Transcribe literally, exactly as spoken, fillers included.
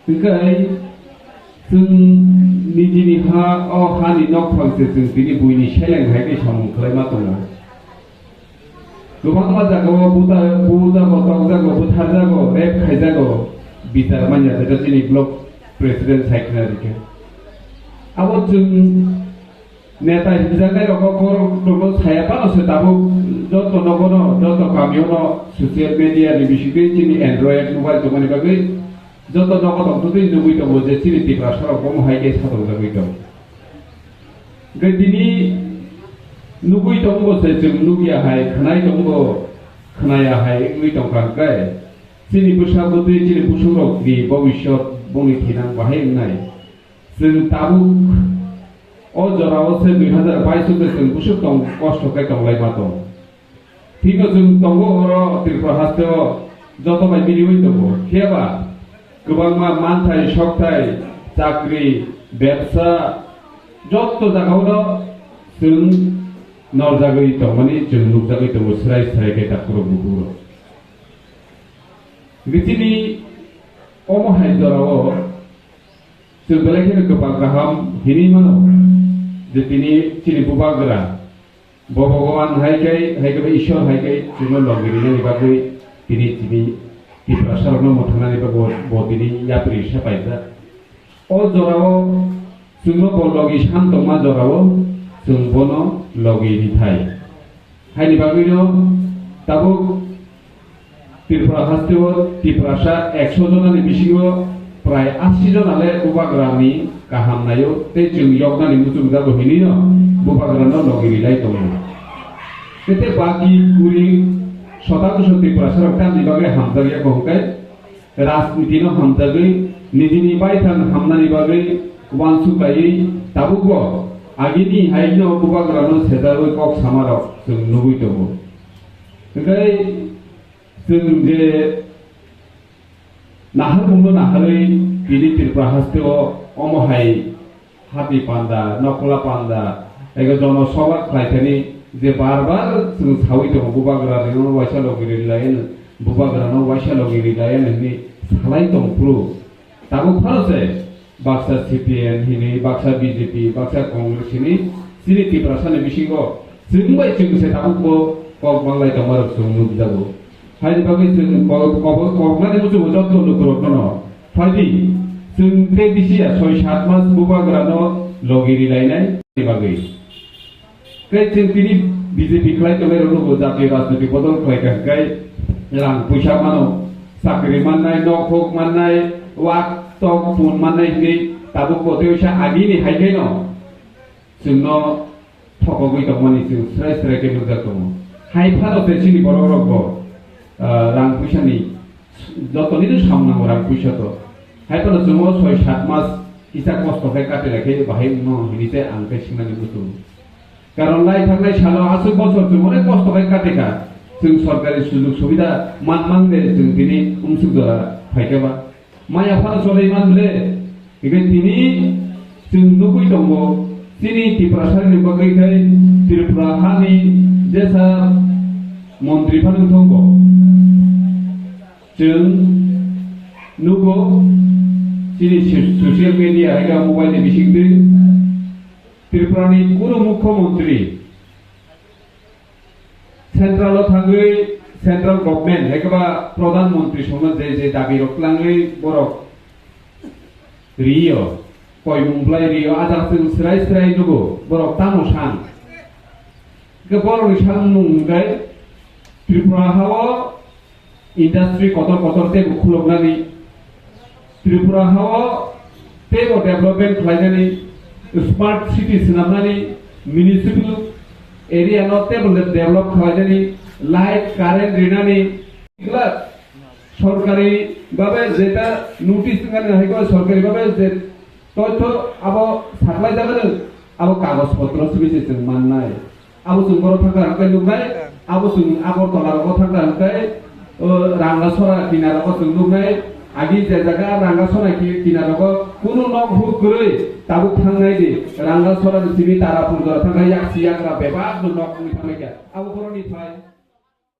Hwnkhe chwng nijini ha, o hani nokphang se chwng tini buini seleng hai khe samung khlaima tongo. Kwbangma jagao buta-, bujago, tokjago, butharjago, rape khaijago, bichar manya jeta chini block president sai khna rikhe. Abo chwng neta hinjaknai rokno borok rokno saya phano se tabuk joto nogono, joto kamiono social media ni bisingtwi chini Android mobile tongmani bagwi joto nogo tongtwtwi nugwi tongo je chini Tiprasa rok bomo hai khe satokjagwi tong. Hwnkhe tini nugwi tongo se chwng nukya hai, khwnai tongo khwnaya hai wngwi tongkha hwnkhe chini bwsa bwtwi chini busukrokni bobiswt bongni thinang bahai wngnai. Chwng tabuk o jorao se dui hazar bais o se chwng busuk tong, kosto khe tonglaima tong. Thikno chwng tongo oro Tripura haste o joto bai miliwi tongo. Phiya ba kwbangma manthai, sokthai, chakri, bebsa joto jagao no chwng norjagwi tongmani chwng nukjagwi tongo, srai srai khe takhurok bukhurok. Bichini omo hai jorao Chwng belai kheno kwpal kaham hinwi mano je tini chini Bubagra bo Bhogoban hai khe, hai khe bo Ishwar hai khe chwngno logi rinani bagwi tini chini Tiprasarokno mwthangnani bagwi bo tini yapri se paijak. O jorao chwngno bo logi san tongma jorao chwng bono logi rithai. Haini bagwino tabuk Tripura hasteo Tiprasa ekso jonani bisingo prai asi jona le Bubagrani kaham naio tei chwng yoknani muchungjago hinwino Bubagrano logi rilai tongo. Tei baki kuri sotakusho Tiprasarok tamni bagwi hamjakya ko hwnkhe rajnitino hamjagwi, nijini baithang hamnani bagwi uansuk laiwi tabukbo agini haino Bubagrano sejarwi kok samarok chwng nugwi tongo. Hwnkhe chwng je naharmungno naharwi tini Tripura hasteo omo hai Hati panda, nokla panda, ego jono soba khlaithani je bar bar chwng sawi tongo, Bubagra rino waisa logi rilai, Bubagra no waisa logi rilai hinwi salai tong phuru. Tabuk phano se baksa C P M hinwi, baksa B J P, baksa Congress hinwi chini Tiprasani bisingo chwng bai chwng se tabukbo kok manglai tongmarok chwng nukjago. Haini bagwi chwng kok-, kok-, koknani muchungo joto lukurokno no phaidi, chwng tei bisi ya soi sat mas Bubagrano logi rilainai bagwi. Tei chwng tini B J P khlai tongnai rokno bo jatiyo rajniti bodol khlai kha hwnkhe rang puisa mano, chakri mannai, nok hok mannai, wak tok pun mannai hinwi tabuk bo tei oisa agini hai khe no chwngno thokogwi tongmani chwng srai srai khe nukjak tongo. Hai phano tei chini borok rok bo, ah, rang puisa ni joto ni no sam nango rang puisa to. Hai phano chwng o soi sat mas kisa kosto khe kati lai khe bahai wngno hinwi tei ang khe swinani muchungo. Karon lai thangnai salo aswk bosor chwng onek kosto khe kati kha. Chwng sorkari sujug subida man man de chwng tini umsuk jora phai khe ba. Maya phano choli man ble, hingke tini chwng nugwi tongo, chini Tiprasani bagwi khe Tripura hani jesa montri phano tongo. Chwng nugo, chini so-, social media hai khe mobile ni bisingtwi Tripurani kunu mukhyamantri Central o thangwi central government, hai khe ba Pradhan Mantri songno je je dabi rok twlangwi borok rio, koimung bwlai rio, ajak chwng swrai swrai nugo, borok tamo san. Khe borokni san mung hwnkhe Tripura hao industry kotor kotor teibo khuloknani, Tripura hao teibo development khlainani, smart city swnamnani, municipal area no teibo develop khlainani, light, current rinani, sorkari babe jeta notice wngkha, hai khe sorkari babe je toitho abo saklai jagano, abo kagoj potro simi se chwng mannai. Abo chwng borok thangkha hwnkhe nuknai, abo chwng Agartala rogo thangkha hwnkhe, o, Rangasora kinaro chwng nuknai, agi je jaga Rangasora ki-, kinarogo kunu nok huk kwrwi tabuk thangnai di, Rangasora ni simi Tarapur jora thangkha yaksi yakra bebak no nok wngwi thangkha, abo borokni thai.